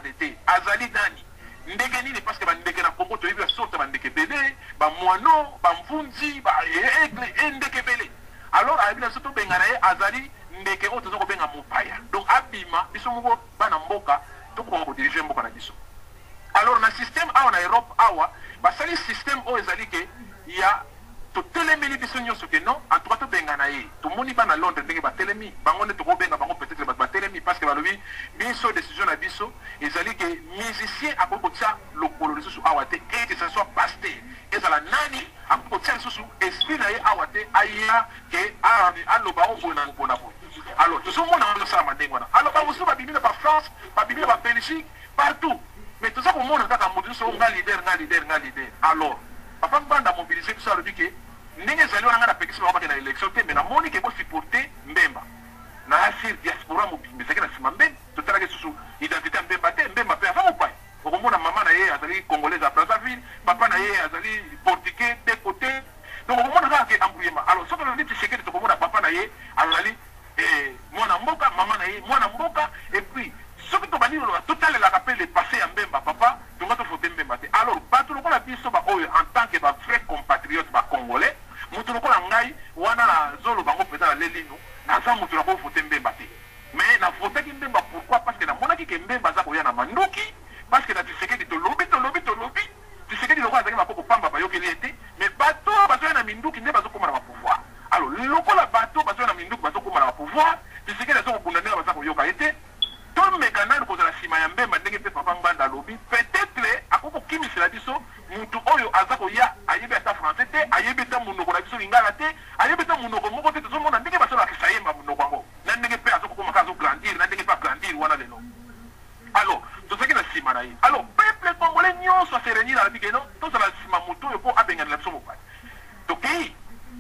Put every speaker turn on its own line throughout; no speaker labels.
Comprendre te azali nani, ndenge nini, parce que ba ndeke na Congo toyebi ba sorte ya ba ndeke ebele, ba moineau, ba mvunzi, ba aigle et ndeke ebele. Alors alobi na biso tobengana ye, azali ndeke oyo toza kobenga mopaya. Donc abima, biso moko bana mboka tokoka ko diriger mboka na biso. Alors na système awa na Europe awa basali système oyo ezali ke ya totelemeli biso nionso ke non en tout cas tobengana ye. Tomoni bana Londres ndenge batelemi, bango nde tokobenga bango peut etre batu batelemi parce que balobi biso decision na biso ezali ke musicien akoki kotia lokolo lisusu awa te et que ça soit pasteur ezala nani akoki kotia lisusu esprit na ye awa te aya ke aloba oyo boye na boye na boye. Alors tozomona yango ezosalama ndenge wana. Alors ba mosusu babimi na ba France, babimi na ba Belgique, partout mais toza komona kaka moto nyonso nga leader, nga leader, nga leader. Alors papa Ngbanda a mobilise biso, alobi ke ndenge ezali wana nga napekisi bango bakende na election te, mais namoni ke bo supporter Mbemba. Na asir diaspora mobimba ezalaki na sima Mbemba, totalaki lisusu identite ya Mbemba te, Mbemba pe aza mopaya. Okomona mama na ye azali congolaise ya Brazzaville, papa na ye azali portugais de cote. Donc okomona kaka ke embrouillement. Alors soki olandi Tshisekedi tokomona papa na ye azali eh, mwana mboka, mama na ye mwana mboka, et puis soki tobandi koloba totalelaka pe le passe ya Mbemba, papa tonga to voter Mbemba te. Alors batu lokola biso ba oyo en tant que ba vrais compatriotes ba congolais, mutu lokola ngai wana nazoloba ngo penza na lelinu, naza mutu nako voter Mbemba te. Mais na votaki Mbemba pourquoi? Parce que namonaki ke Mbemba aza koya na manduki, parce que na Tshisekedi tolobi tolobi tolobi, Tshisekedi lokola azalaki maboko pamba bayokeli ye te, mais bato oyo bazoya na minduki nde bazokoma na ba pouvoir. Alors lokola bato oyo bazoya na minduki bazokoma na ba pouvoir, Tshisekedi azo kobunda ndenge baza koyoka ye te, tomeka nanu kozala sima ya Mbemba ndenge pe papa Ngbanda alobi, peut-etre akoki kokimisela biso mutu oyo aza koya ayebi ata français te, ayebi ata munoko na biso lingala te, ayebi ata munoko moko te, tozomona ndenge bazolakisa ye munoko yango na ndenge pe azo kokoma kaka azo grandir na ndenge pe a grandir wana lelo. Alors tozalaki na sima na ye. Alors peuple congolais nionso a se reunir alobi que non tozala sima moto oyo po abenganela biso mopaya. Tokeyi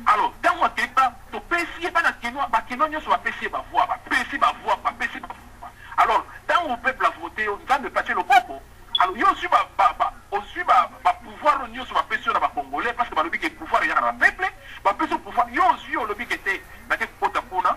alors tango akeyi ba topesi ye bana kinois ba kinois nionso bapesi ye ba voix bapesi ba voix bapesi ba voix alors tango peuple a vote yo Nzambe pe atie loboko alors yo ozui ba ba ba ozui ba ba pouvoir oyo nionso bapesi yo na ba congolais parce que balobi que pouvoir eyaka na ba peuple bapesi yo pouvoir yo ozui olobi que te nake kokota kuna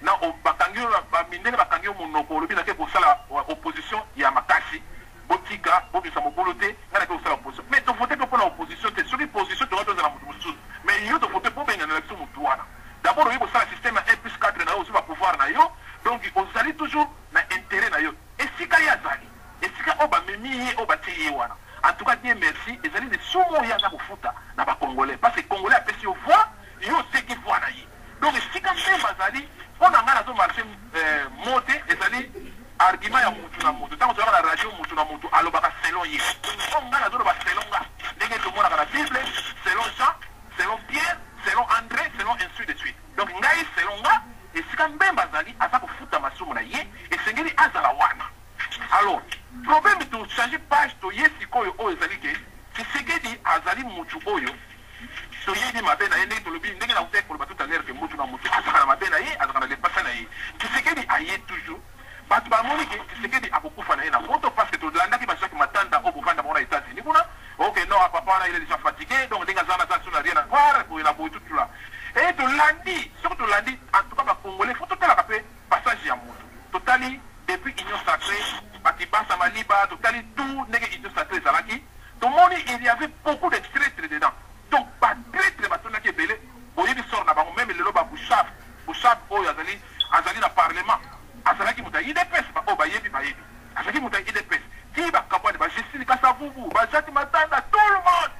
na bakangi yo ba mindele bakangi yo munoko olobi nake kosala opposition ya makasi botika bobimisa mobulu te nga nake kosala opposition mais to vote pe pona opposition te soki position tonga tozala mutu mususu mais yo to vote po obenganela biso mutu wana d'abord oye kosala système ya 1 plus 4 na yo ozui ba pouvoir na yo donc ozali toujours na interet na yo esika ye azali esika oyo bamemi ye oyo batie ye wana en tout cas Dieu merci ezali lisumu oyo ye aza kofuta na ba congolais parce que congolais apesi yo voix yo oteki voix na ye donc esika Mbemba azali mpo na ngai nazo marche mot te ezali argument ya mutu na mutu tango toyaka na radio mutu na mutu alobaka selon ye oyo ngai nazoloba selon nga ndenge tomonaka na bible selon Jean selon Pierre selon Andre selon ainsi de suite donc ngai selon nga esika Mbemba azali aza kofuta masumu na ye esengeli azala wana alors problème to changer page toye sikoyo oyo ezali ke Tshisekedi azali mutu oyo Toyebi mabe na ye ndenge tolobi ndenge nawutaki koloba tout à l'heure que mutu na mutu azalaka na mabe na ye azalaka na le passe na ye. Tshisekedi aye toujours batu bamoni que Tshisekedi akokufa na ye na poto parce que tolandaki ba Jacques Matanda oyo bovanda bango na Etats Unis kuna ok non papa wana il est dejà fatigue donc ndenge aza wana aza lisusu na rien à voir boye na boye tout là et tolandi soki tolandi en tout cas ba congolais faut totalaka pe passage ya mutu totali depuis union sacree ba kibasa maliba totali tout ndenge union sacree ezalaki. Tomoni il y avait beaucoup de traitres dedans donc ba traitres batondaki ebele boyebi sort na bango meme lelo ba Bushab Bushab oyo azali azali na parlement azalaki moto ya udps ba oyo bayebi bayebi azalaki moto ya udps ti ba kabwani ba Justine Kasavubu ba Jacques Matanda tout le monde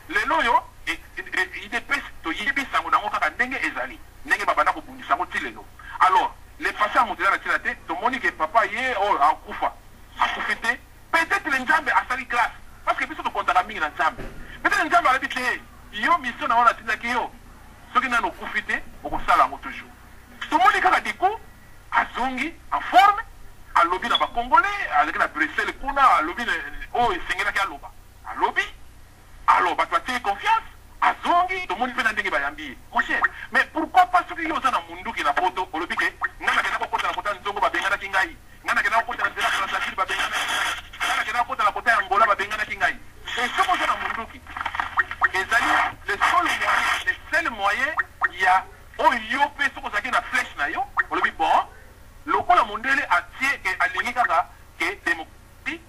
lelo oyo udps toyebi sango na yango kaka ndenge ezali ndenge babanda kobundisa yango ti lelo alors le passe ya moto eza na tina te tomoni ke papa ye oyo akufa akufi te. Peut etre nzambe asali grace parce que biso to comptaka mingi na nzambe peut etre nzambe alobi te yo mission na yo na tindaki yo soki nanu okufi te okosala yango toujours tomoni kaka du coup azongi en forme alobi na ba congolais aleki na Bruxelles kuna alobi oyo esengelaki aloba alobi alors batu batie ye confiance azongi tomoni pe na ndenge bayambi ye mon cher mais pourquoi pas soki yo oza na munduki na poto olobi ke ngai nakenda kokota na kota nzongo babenganaki ngai Ngai nakendaka kokota na nzela ya Brazzaville, babenganaki ngai. Ngai nakendaka kokota na kota ya Angola, babenganaki ngai. Et soki oza na munduki, ezali le seul moyen, le seul moyen ya oyo yo pe soki ozalaki na flèche na yo, olobi bon, lokola mondele atie ke alingi kaka ke democratie,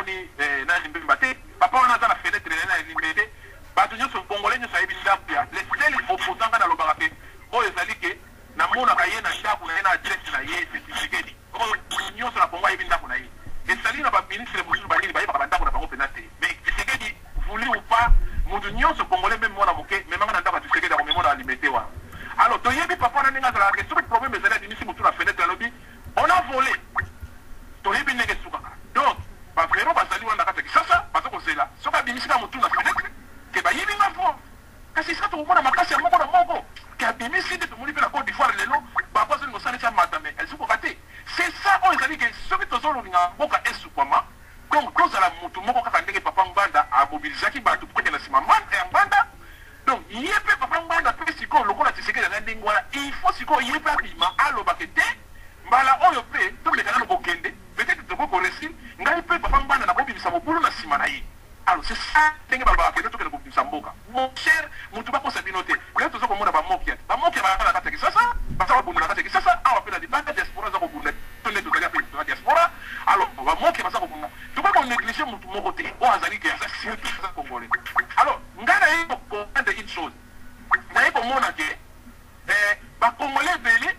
namoni eh, nani Mbemba te. Papa wana aza na fenetre na ye na Limete. Bato nyonso, Congolais nyonso ayebi ndako ya le seul opposant. Ngai nalobaka ke oyo ezali ke namonaka ye na ndako na ye na adresse na ye, c'est Tshisekedi. Oyo nyonso na Congo ayebi ndako na ye. Esali na baministre mosusu banini bayebaka bandako na bango mpenza te, mais Tshisekedi, voulu ou pas, moto nyonso congolais, même mwana moke, memanga na ndako ya Tshisekedi, akomemona na Limete wana. Alors toyebi papa wana ndenge azalaka ke soki problème ezali, abimisi motu na fenêtre, alobi: "On a volé." Toyebi ndenge esukaka. Donc bavero bazali wana na kati ya Kisasa, baza kozela soki abimisi kaka motu na fenêtre ke bayibi nga fo. Kasi esika tokomona makasi ya moko na moko ke abimisi nde tomoni mpe na Côte d'Ivoire lelo bako azolinga osalisi amata, mais ezokoka te. C'est ça oyo ezali ke soki tozololinga mboka esukwama, donc tozala motu moko kaka ndenge papa Ngbanda amobilizaki bato po na nsima ya Ngbanda. Donc ye mpe papa Ngbanda mpe sikoyo, lokola Tshisekedi aza ndenge wana, il faut sikoyo ye mpe abima, alobake te mbala oyo mpe tomeka nano kokende, peut-être tokoki koréussir. Ngai mpe papa Ngbanda nakobimisa mobulu na nsima na ye. Alors c'est ça ndenge balobaka kende tokende kobimisa mboka. Mon cher, motu bakosa bino te. Lelo toza komona bamokia, bamokia baza na kati ya Kisasa, baza kobunda na kati ya Kisasa awa mpe na libanda. Diaspora aza kobunda to nde tozali ape toza diaspora. Alors bamokia baza kobunda, tokoki konégliger motu moko te oyo azali ke aza, surtout aza congolais. Alors ngai naye comprendre une chose, naye komona ke bacongolais ebele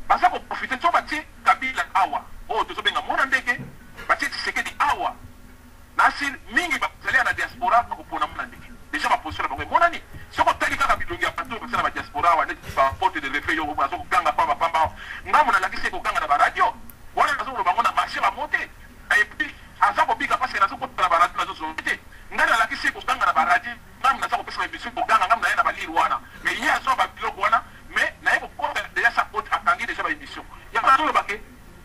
baza koprofiter. So batie Kabila awa, oyo tozobenga mwana ndeke, batie Tshisekedi awa, nasi mingi bazali na diaspora bakopona mwana ndeke. Déjà baposition na bango emonani. Soki otali kaka bilongi ya bato oyo basala badiaspora awa, neti baporte de refe yo baza koganga pamba pamba. Ngambo nalakisi ekoganga na baradio wana, nazokoloba bango na marché bamo te. Et puis aza kobika parce que nazokota na baradio, nazozonga te. Ngai nalakisi ekoganga na baradio, ngambo naza kopesa baémission koganga, ngambo naye na balire wana, mais ye azwa babiloko wana, mais naye kokota déjà sa kote, akangi déjà baémission. Yango nazoloba ke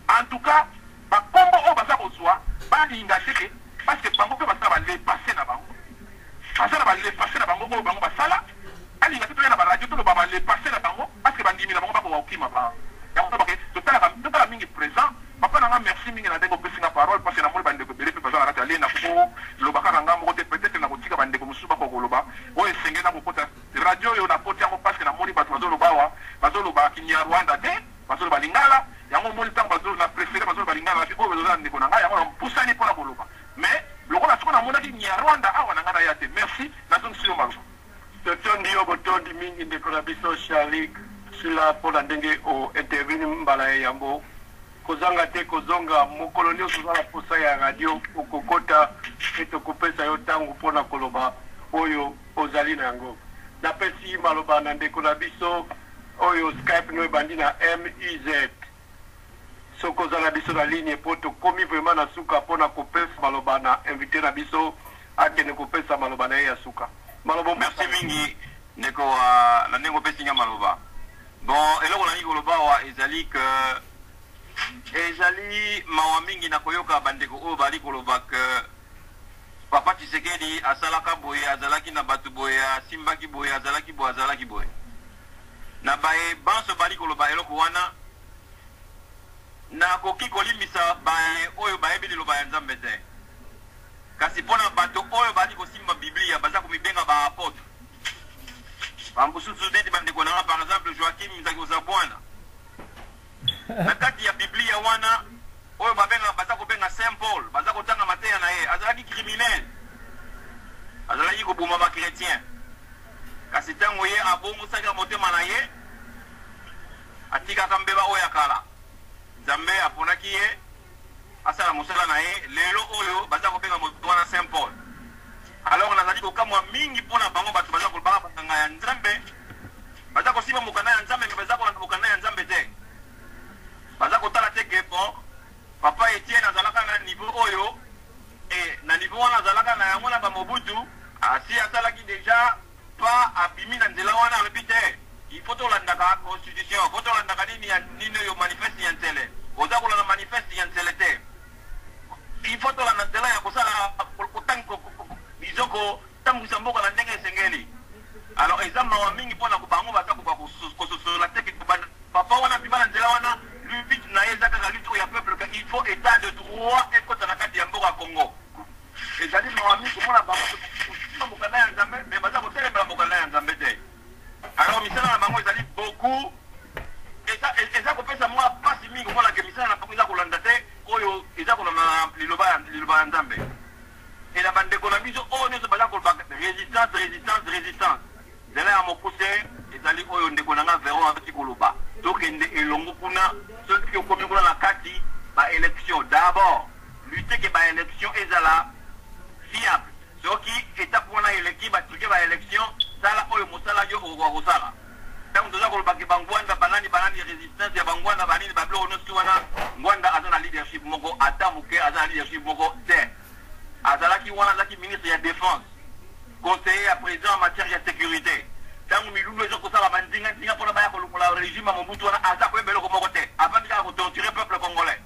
en tout cas bakombo oyo baza kozwa, balinga te ke parce que bango mpe basala balepasse na bango, baza na balepasse na bango oyo bango basala. Alinga te toya na baradio toloba balepasse na bango, parce que bandimi na bango bakoka kokima bango. Yango tolobake totala mingi présent. Papa na nga, merci mingi na ndenge opesi nga parole, parce que namoni bandeko ebele mpe baza na kati ya lie. Nakoloba kaka nga moko te, peut-être nakotika bandeko mosusu bakoka koloba. Oyo esengeli na kokota radio oyo, nakoti yango parce que namoni bato bazoloba awa, bazoloba kinyarwanda te, bazoloba lingala. Yango omoni ntango na préféré bazoloba lingala oyo bazoza ndeko na ngai, yango napusani mpona koloba. Mais lokola sikoyo namonaki nyarwanda awa na ngai naya te. Merci, nazongisi yo maloba.
Totondi yo botondi mingi, ndeko na biso Charli Sila, mpona ndenge ointervenir mbala ya yambo. Kozanga te kozonga mokolo nyonso oza na posa ya radio, okokota mpe tokopesa yo ntango mpona koloba oyo ozali na yango. Napesi maloba na ndeko na biso oyo Skype no ebandi na MUZ. Soki oza na biso na ligne, mpo tokomi vraiment na suka mpona kopesa maloba na invité na biso, akende kopesa maloba na ye ya suka, maloba.
Merci mingi, ndeko, na ndenge opesi nga maloba. Bon, eloko nalingi koloba awa ezali ke ezali mawa mingi na koyoka bandeko oyo bali koloba ke papa Tshisekedi asalaka boye, azalaki na bato boye, asimbaki boye, azalaki boye, azalaki boye. Na baye banso bali koloba eloko wana, nakoki kolimbisa baye oyo bayebi liloba ya Nzambe te. Kasi mpona bato oyo bali kosimba Biblia, baza komibenga baapôtre, bamosusu neti bandeko nanga, par exemple Joakim Nzaki Ozabwana, na kati ya Biblia wana oyo babenga, baza kobenga Saint Paul, baza kotanga mateya na ye, azalaki criminel, azalaki koboma bachrétien. Kasi ntango ye abongosaki motema na ye, atikaka mbeba oyo ya kala, Nzambe aponaki ye asala mosala na ye. Lelo oyo baza kobenga moto wana Saint Paul. Alors nazali kokamwa mingi mpona bango bato baza kolobaka banganga ya Nzambe, baza kosimba mokanda ya Nzambe, mais baza kolanda mokanda ya Nzambe te. Baza kotala te ke bon, papa Etienne azalaka na niveau oyo e na niveau wana, azalaka na yango na bamobutu, asi asalaki déjà pa, abimi na nzela wana, alobi te il faut tolandaka constitution, faut tolandaka nini ya nini oyo, manifeste ya Nsele. Oza kolanda manifeste ya Nsele te. Il faut tolanda nzela ya kosala, disons, kotambwisa mboka na ndenge esengeli. Alors eza mawa mingi mpona bango baza koka kososola te ke papa wana abima na nzela wana. Lutte na ye eza kaka lutte oyo ya peuple ke il faut état de droit ekota na kati ya mboka Congo. Ezali mawa mingi komona bango mokanda ya Nzambe, mais baza kotelemela mokanda ya Nzambe te. Alors misala na bango ezali beaucoup, eza kopesa mwa mpasi mingi komona ke misala na bango eza kolanda te oyo eza kolanda na liloba ya Nzambe. E na bandeko na biso oyo nyonso baza koloba résistance, résistance, résistance, nzela ya mokuse ezali oyo ndeko na nga Veron azali koloba. Tokende elongo kuna. Soki okomi kuna na kati, baélection d'abord, lutte ke baélection ezala fiable. Soki étape wana eleki, batruquer baélection, sala oyo mosala yo okokoka kosala. Ntango toza kolobaki bangwanda, banani banani, résistance ya bangwanda, banini, babiloko nyonso wana, Ngwanda aza na leadership moko ata moke, aza na leadership moko te. Azalaki wana, azalaki ministre ya Défense, conseiller ya président en matière ya sécurité. Ntango milulu eza kosala bandinga-ndinga mpona baya kolongola régime ya Mobutu wana, aza koyeba eloko moko te, avandi kaka kotorturer peuple congolais.